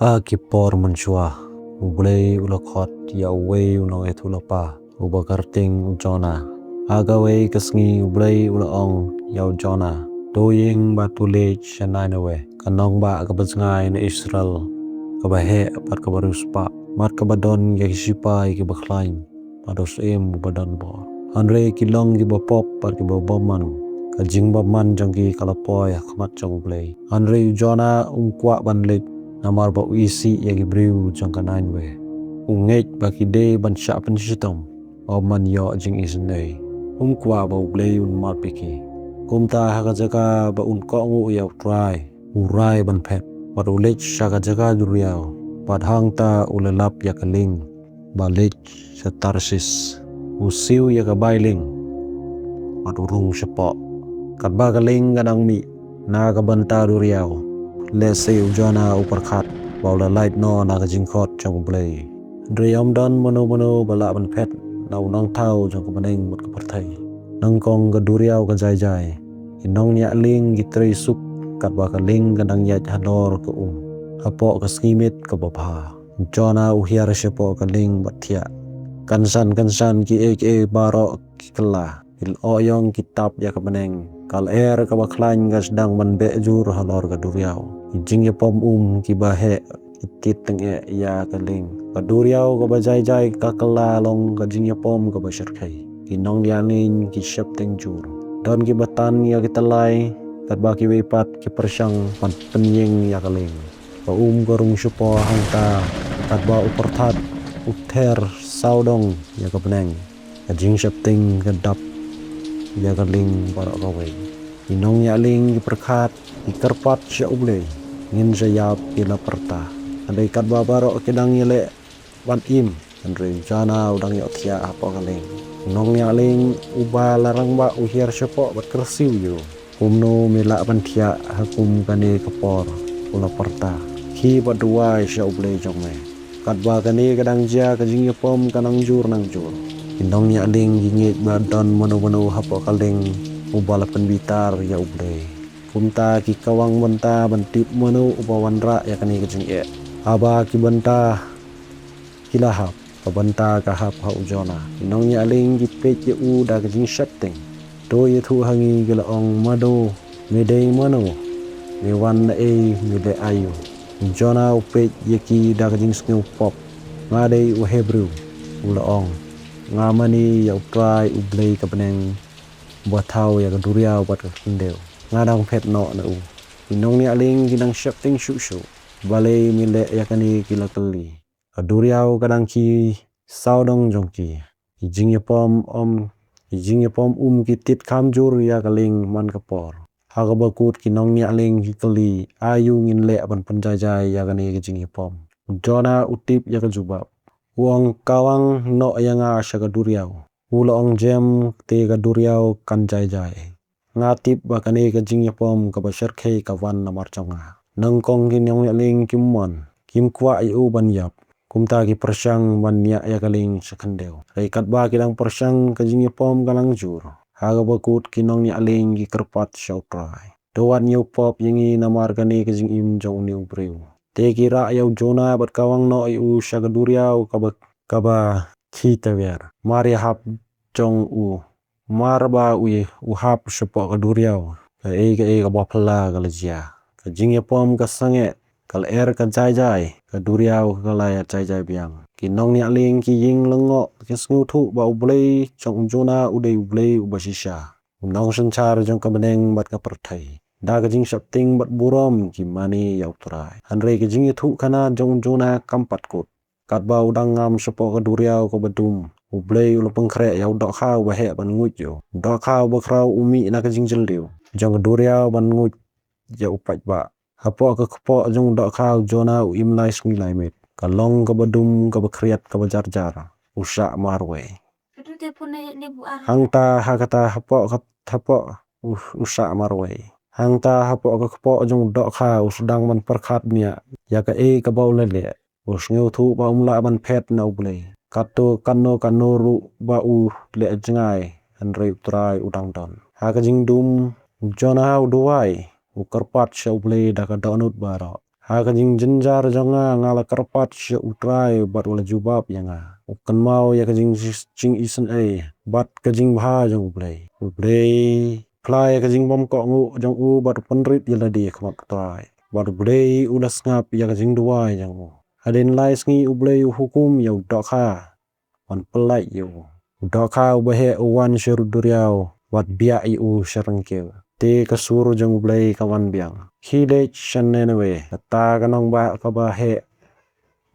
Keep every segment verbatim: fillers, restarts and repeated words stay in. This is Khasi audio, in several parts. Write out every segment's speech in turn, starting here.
Ha ki por mynshuwa, U Blei u la khot ïa uwei u nongïathuhlypa, uba kyrteng u Jonah. Ha kawei ka sngi U Blei u la ong ïa u Jonah, to ïeng bad to leit sha Nineveh, ka nongbah kaba jngai na Israel, kaba heh bad kaba riewspah, bad kaba don ïa ki shipai kiba khlaiñ bad u syiem uba don bor. Hynrei ki long kiba pop bad kiba bymman, ka jingbymman jong ki ka la poi ha khmat jong U Blei. Hynrei u Jonah um kwah ban leit, namar ba u isih ïa ki briew jong ka Nineveh. U ngeit ba ki dei ban shah pynshitom, ym ban ïoh jingisynei. Um kwah ba U Blei un map ïa ki. Kumta ha ka jaka ba un kohnguh ïa U Trai, u rai ban phet, bad u leit sha ka jaka duriaw, bad hangta u la lap ïa ka lieng ba leit sha Tarsis. U siew ïa ka bai lieng bad u rung shapoh. Katba ka lieng ka dang mih na ka bynta duriaw, lehse u Jonah u pyrkhat ba u la lait noh na ka jingkhot jong U Blei. Hynrei ym don mano mano ba lah ban phet na u nongthaw jong ka bneng bad ka pyrthei. Nyngkong ka duriaw ka jai jai. Ki nongñiah lieng ki trei suk katba ka lieng ka dang ïaid halor ka um, hapoh ka sngi miet kaba bha. Jonah u hiar shapoh ka lieng bad thiah. Kynsan kynsan kiei kiei baroh ki kylla. Ki lyoh ïong ki tap ïa ka bneng. Ka lyer kaba khlaiñ ka sdang ban beh jur halor ka duriaw. Ki jingïapom um kiba heh ki tied tyngeh ïa ka lieng. Ka duriaw kaba jai jai ka kylla long ka jingïapom kaba shyrkhei. Ki nongñiah lieng ki sheptieng jur. Don kiba tan ïa ki tyllai, katba kiwei pat ki pyrshang ban pynïeng ïa ka lieng. Ka um ka rung shapoh hangta, katba u pyrthat u ther sawdong ïa ka bneng. Ka jingsheptieng ka dap ïa ka lieng baroh kawei. Ki nongñiah lieng ki pyrkhat, ki kyrpad sha U Blei. Ngin sa ïap, ki la pyrta. Hynrei katba baroh ki dang ïaleh ban im, hynrei u Jonah u dang ïohthiah hapoh ka lieng. U nongñiah lieng uba la rangbah u hiar shapoh bad kyrsiew ïa u. Kumno me lah ban thiah ha kum kane ka por, u la pyrta. Khie bad duwai sha U Blei jong me. Katba kane ka dang jia, ka jingïapom ka nang jur nang jur. Ki nongñiah lieng ki ngeit ba don mano mano hapoh ka lieng uba la pynbitar ïa U Blei. Kumta ki kawang bynta ban tip mano uba wanrah ïa kane ka jingeh. Haba ki bynta ki la hap, ka bynta ka hap ha u Jonah. Ki nongñiah lieng ki peit ïa u da ka jingsheptieng. To ïathuh ha ngi, ki la ong, mano, me dei mano, me wan naei, me leh aïu? U Jonah u peit ïa ki da ka jingsngew pop. Nga dei u Hebru, u la ong. Nga mane ïa U Trai U Blei ka bneng, uba thaw ïa ka duriaw bad ka khyndew. Nga dang phet noh na u. Ki nongñiah lieng ki dang sheptieng shuh shuh. Balei me leh ïa kane, ki la kylli. Ka duriaw ka dang khie sawdong jong ki. Ki jingïapom um, ki jingïapom um ki tied kham jur ïa ka lieng man ka por. Ha kaba kut ki nongñiah lieng ki kylli, aïu ngin leh ban pynjai jai ïa kane ka jingïapom? U Jonah u tip ïa ka jubab. U ong, kawang noh ïa nga sha ka duriaw. U la ong, jem, te ka duriaw kan jai jai. Nga tip ba kane ka jingïapom kaba shyrkhei ka wan namar jong nga. Nyngkong ki nongñiah lieng kim mon, kim kwah ïa u ban ïap. Kumta ki pyrshang ban ñiah ïa ka lieng sha khyndew. Hynrei katba ki dang pyrshang ka jingïapom ka nang jur. Ha kaba kut ki nongñiah lieng ki kyrpad sha U Trai. To wat ñiew pop ïa ngi namar kane ka jingim jong une u briew. Te ki rah ïa u Jonah bad kawang noh ïa u sha ka duriaw kaba, kaba khie tawiar. Mar ïahap jong u. Mar ba u, u hap shapoh ka duriaw, kaei kaei kaba phylla ka la jia. Ka jingïapom ka sangeh, ka lyer ka jai jai, ka duriaw ka la ïa jai jai biang. Ki nongñiah lieng ki ïeng lyngngoh, ki sngewthuh ba U Blei jong u Jonah u dei U Blei uba shisha, u nongsynshar jong ka bneng bad ka pyrthei. Da ka jingsheptieng bad burom ki mane ïa U Trai. Hynrei ka jingïathuhkhana jong u Jonah kam pat kut. Katba u dang ngam shapoh ka duriaw kaba dum, U Blei u la pynkhreh ïa u dohkha uba heh ban nguid ïa u. U dohkha uba khraw u mih na ka jingjylliew jong ka duriaw ban nguid ïa u paidbah. Hapoh ka kpoh jong u dohkha u Jonah u im lai sngi lai miet. Ka long kaba dum, kaba khriat, kaba jar jar. U shah marwei. Hangta ha kata hapoh ka, hapoh u, u shah marwei. Hangta hapoh ka kpoh jong u dohkha u sdang ban pyrkhat bniah ïa kaei kaba u la leh. U sngewthuh ba um lah ban phet na U Blei. Katto katno katno ruh ba u leh jngai, hynrei U Trai u dang don. Ha ka jingdum u Jonah u duwai, u kyrpad sha U Blei da ka dohnud baroh. Ha ka jingjynjar jong nga, nga la kyrpad sha U Trai bad u la jubab ïa nga. U kynmaw ïa ka jing, jingisynei bad ka jingbha jong U Blei. U Blei phla ïa ka jingbymkohnguh jong u bad u pynrit ïa lade ha khmat U Trai. Bad U Blei u la sngap ïa ka jingduwai jong u. Hadien lai sngi U Blei u hukum ïa u dohkha ban pyllait ïa u. U dohkha uba heh u wan sha rud duriaw bad biah ïa u sha ryngkew. Te ka sur jong U Blei ka wan biang. Khie leit sha Niniwe, kata ka nongbah kaba heh,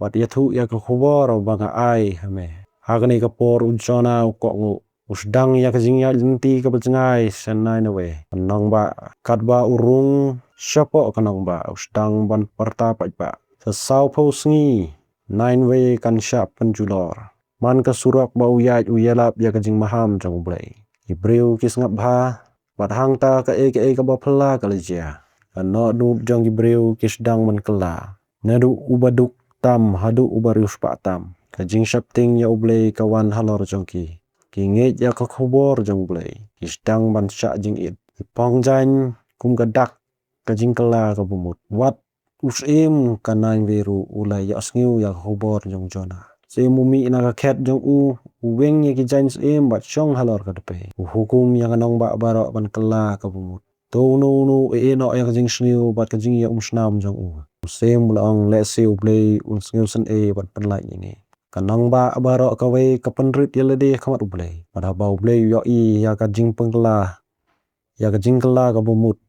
bad ïathuh ïa ka khubor ba nga ai ha me. Ha kane ka por u Jonah u kohnguh, u sdang ïa ka jingïaid lynti kaba jngai sha Niniwe, ka nongbah. Katba u rung shapoh ka nongbah, u sdang ban pyrta paidbah, sa sawphew sngi Niniwe kan shah pynjulor. Man ka surok ba u ïaid u ïalap ïa ka jingmaham jong U Blei. Ki briew ki sngap bha, bad hangta kaei kaei kaba phylla ka la jia. Ka dohnud jong ki briew ki sdang ban kylla. Naduh uba duk tam haduh uba riewspah tam, ka jingsheptieng ïa U Blei ka wan halor jong ki. Ki ngeit ïa ka khubor jong U Blei. Ki sdang ban shah jingit. Ki phong jaiñ kum ka dak ka jingkylla kaba mut. Wat u syiem ka Niniwe ruh u la ïohsngew ïa ka khubor jong u Jonah. Syiem u mih na ka khet jong u, u weng ïa ki jaiñ syiem bad shong halor ka dpei. U hukum ïa ka nongbah baroh ban kylla kaba mut. To uno uno u ïehnoh ïa ka jingsniew bad ka jingïaumshnam jong u. U syiem u la ong, lehse U Blei un sngewsynei bad pyllait ïa ngi. Ka nongbah baroh kawei ka pynrit ïa lade ha khmat U Blei. Bad haba U Blei u ïohi ïa ka jingpynkylla, ïa ka jingkylla kaba mut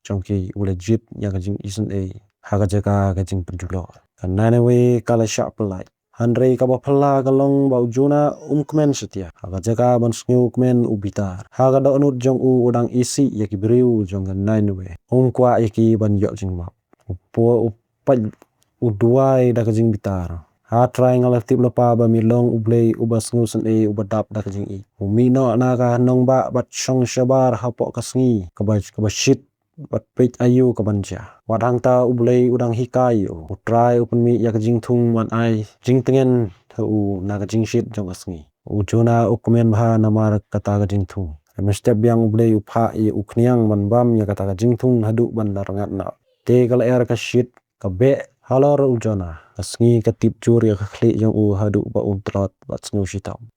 jong ki, u la jied ïa ka jingisynei ha ka jaka ka jingpynjulor. Ka Niniwe ka la shah pyllait. Hynrei kaba phylla ka long ba u Jonah um kmen satia. Ha ka jaka ban sngewkmen u bitar. Ha ka dohnud jong u u dang isih ïa ki briew jong ka Niniwe. Um kwah ïa ki ban ïoh jingmap. U poi u pait u duwai da ka jingbitar. Ha Trai, nga la tip lypa ba me long U Blei uba sngewsynei, uba dap da ka jingïeit. U mih noh na ka nongbah bad shong shabar hapoh ka sngi kaba, kaba shit bad peit aïu ka ban jia. Wat hangta U Blei u dang hikai ïa u. U Trai u pynmih ïa ka jingthung ban ai jingtngen ha u na ka jingshit jong ka sngi. U Jonah u kmen bha namar kata ka jingthung. Mynstep biang U Blei u phah ïa u khñiang ban bam ïa kata ka jingthung haduh ban da rngat noh. Te ka lyer ka shit, ka beh halor u Jonah. Ka sngi ka tip jur ïa ka khlieh jong u haduh ba un tlot bad sngew shitom.